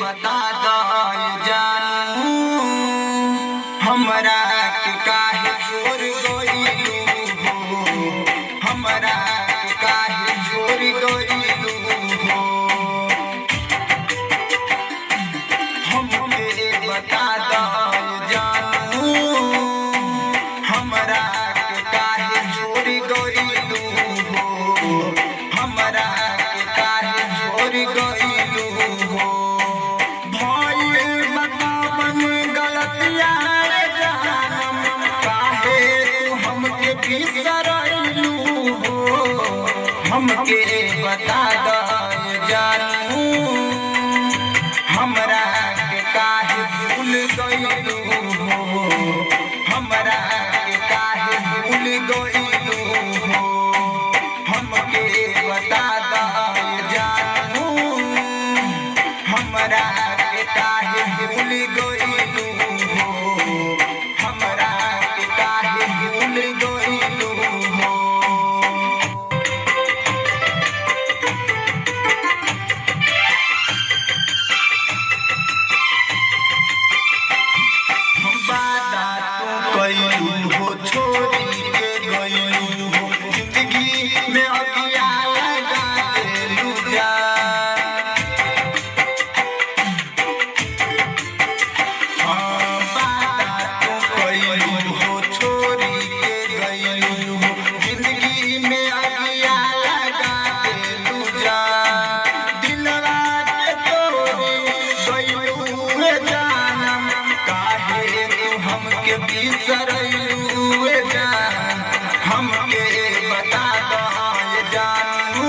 बता दई जानू, हमरा के काहे छोड़ गइलू हो, हमरा के काहे छोड़ गइलू हो। हमके बता दई जानू, हमरा के काहे छोड़ गइलू हो, हमरा के काहे छोड़ गइलू हो। भइल बतावन गलतिया रे जानम, काहे तू हमके बिसरलू हो। हमके बता दई जानू, हमरा के काहे भूल गइलू हो, हमरा के काहे भूल गइलू हो। हमके बता दई जानू, हमरा के काहे भूल गइलू हो, हमरा के काहे भूल गइलू हो। हम वादा तू कइलू हो, छोड़ी के गइलू हो, जिंदगी में अगिया लगा देलू जान। हाँ, वादा तू कइलू हो, छोड़ी के गइलू हो, जिंदगी में अगिया लगा देलू जान। दिलवा के तोरी गइलू रे जानम, काहे तू हमके बिसरलू रे जान। हमके बता दई जानू,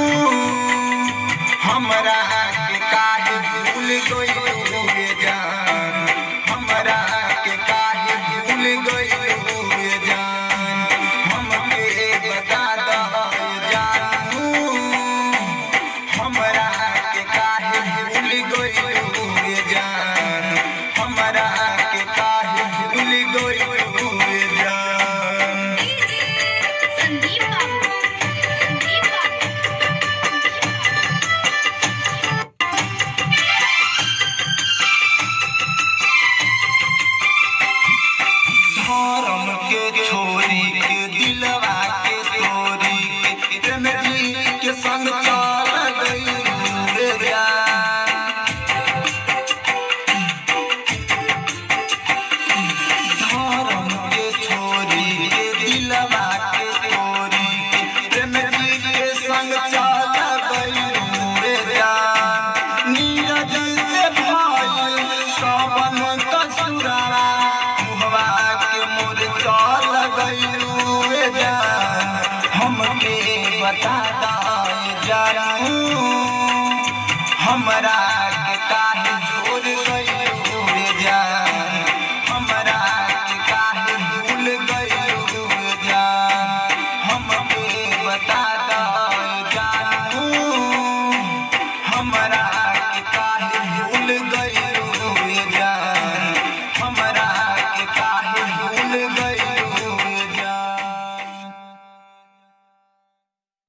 हमरा के काहे भूल गइलू रे जान, हमरा के काहे भूल गइलू रे जान। हमके बता दई जानू, हमरा के काहे भूल गइलू रे जान, हमरा के काहे भूल गइलू रे जान। संदीप बाबू, संदीप बाबू। धर्म के छोरी के दिलवा के तोरी के प्रेम जी के संग चल गइलू रे जान। धर्म के छोरी के दिलवा के तोरी के प्रेम जी के संग चल गइलू रे जान। नीरज से भइल कवन कसुरवा, मुहवा के मोर चल गइलू रे जान। हमके बता दई जानू, हमरा